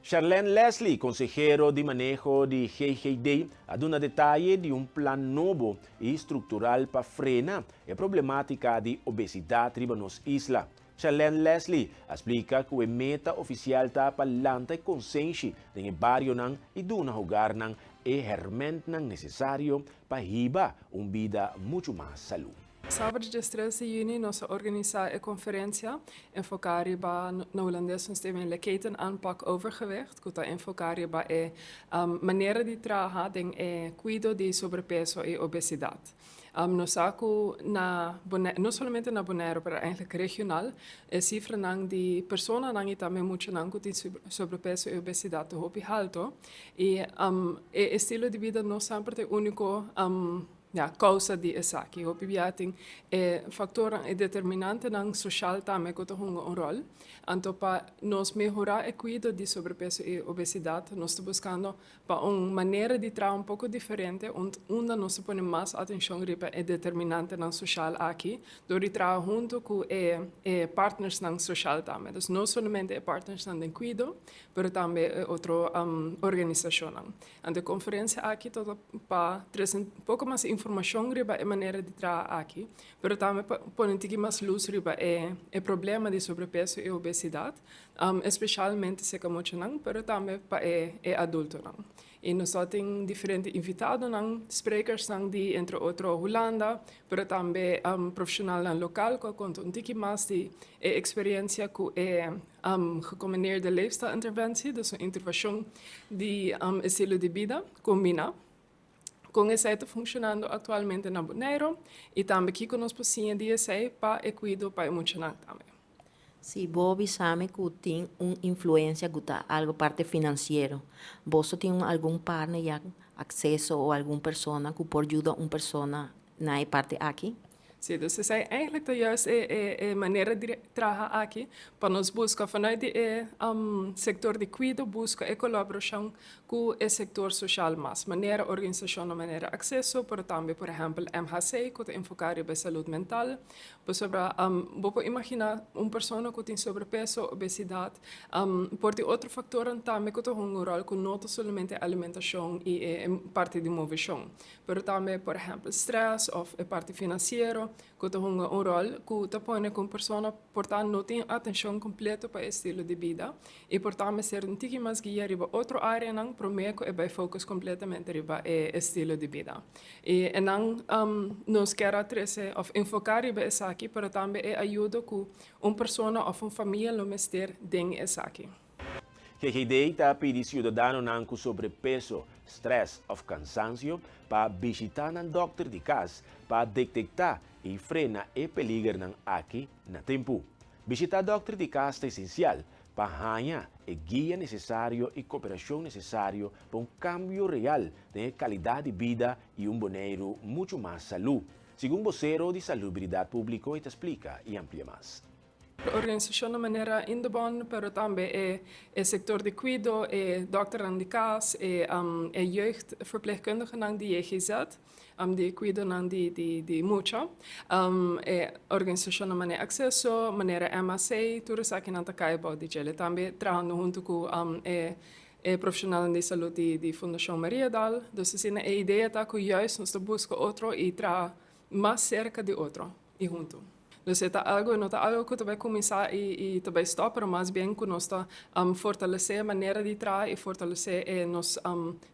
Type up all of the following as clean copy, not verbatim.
Charlene Leslie, konsehero di maneho di GGD, a duna detaye di un plan nobo i struktural pa frena e problemátika di obesidat riba nos isla. Charlene Leslie a splika ku e meta ofisial ta pa lanta e konsenshi den e barionan i duna hogarnan e hèrmèntnan nesesario pa hiba un bida muchu mas salú. Sabado dia 3 di yüni nos a organisá e konferensia enfoká riba, na hulandes nos ta yama ketenaanpak overgewicht, ku ta enfoká riba e manera di traha den e kuido di sobrepeso i obesidat. Nos sa ku na no solamente na Boneiru, pero eigenlijk regional, e sifranan di personanan i tambe muchanan ku tin sobrepeso i obesidat ta hopi haltu i e estilo di bida no semper ta e úniko, ja, kousa di esaki. Hopi bia tin e faktornan, e determinantenan sosial tambe ku ta hunga un ròl. Anto pa nos mehorá e kuido di sobrepeso i obesidat, nos ta buskando pa un manera di traha un poko diferente, unda nos ta pone mas atenshon riba e determinantenan sosial aki, dor di traha huntu ku e partnersnan sosial tambe. Dus no solamente e partnersnan den kuido, pero tambe e otro organisashonnan. Anto e konferensia aki ta pa trese un poko mas informashon riba e manera di traha aki, pero tambe pa pone un tiki mas lus riba e problema di sobrepeso i obesidat, espesialmente serka muchanan, pero tambe pa e adultonan. I nos ta tin diferente invitadonan, sprekersnan di entre otro Hulanda, pero tambe profeshonalnan lokal ku a konta un tiki mas di e eksperensia ku e gecombineerde leefstijlinterventie, dus un intervenshon di estilo di bida kombiná. Kon esei ta funshonando aktualmente na Boneiru i tambe kiko nos por siña di esei pa e kuido pa e muchanan tambe. Si bo bisa mi ku tin un influensia ku ta algu parti finansiero, boso tin algun partner ya akseso o algun persona ku por yuda un persona na e parti aki? Sí, dus esei eigenlijk ta juist e manera di traha aki, pa nos buska vanuit di e sektor di kuido buska e kolaborashon ku e sektor sosial mas, manera organisashonnan manera Akseso, pero tambe por ehèmpel MHC ku ta enfoká riba e salud mental. Pasobra bo por imaginá un persona ku tin sobrepeso, obesidat, por tin otro faktornan tambe ku ta hunga un ròl ku no ta solamente alimentashon i e parti di moveshon. Pero tambe, por ehèmpel, strès òf e parti finansiero ku ta hunga un ròl ku ta pone ku un persona por ta no tin atenshon kompleto pa e estilo di bida i por ta mester un tiki mas guia riba otro áreanan promé ku e bai focus kompletamente riba e estilo di bida. I enan nos kier a trese òf enfoká riba esaki, pero tambe e ayudo ku un persona òf un famia lo mester den esaki. GGD ta pidi siudadanonan ku sobrepeso, strès òf kansansio pa bishitá nan dòkter di kas pa detektá i frena e peligernan aki na tempu. Bishitá dòkter di kas ta esensial pa haña e guia nesesario i koperashon nesesario pa un kambio real den e kalidat di bida i un Boneiru muchu mas salú, segun bosero di Salubridat Públiko e ta splika i amplia mas. Organisashonnan manera Indebon, pero tambe e sektor di kuido, e dòkternan di kas, e jeugdverpleegkundigenan di JGZ, di e kuidonan di mucha, e organisashonnan manera Akseso, manera MAC, tur esakinan ta kai bou di djele. Tambe trahando huntu ku e profeshonalnan di salud di Fundashon Mariadal. Dus asina e idea ta ku juist nos ta buska otro i traha mas serka di otro i huntu. Dus e ta algo, e no ta algo ku ta bai kuminsá i ta bai stòp, pero mas bien ku nos ta fortalesé e manera di traha i fortalesé e nos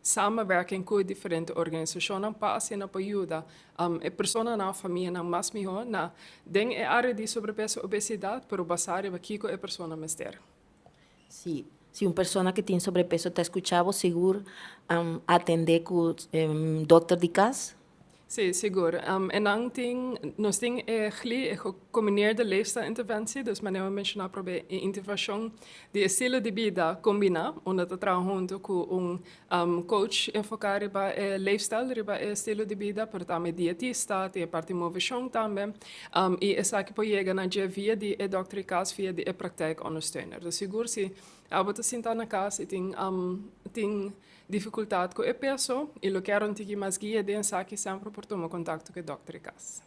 samenwerking ku e diferente organisashonnan pa asina por yuda e personanan òf famianan mas mihó na den e área di sobrepeso i obesidat, pero basá riba kiko e persona mester. Sí, si un persona ku tin sobrepeso ta skuchá bo sigur atendé ku dòkter di kas. Sí, sigur. E nan tin, nos tin e GLI, e Gecombineerde Leefstijlinterventie, dus manera mi a menshoná promé, e intervenshon di estilo di bida kombiná, unda ta traha huntu ku un coach enfoká riba e leefstijl, riba e estilo di bida, pero tambe dietista, tin e parti moveshon tambe. I esaki por yega na dje via di e dòkter di kas, via di e praktijkondersteuner. Dus sigur si abo ta sinta na kas i tin difikultat ku e peso i lo kier un tiki mas guia den esaki, semper por tuma kontakto ku e dòkter di kas.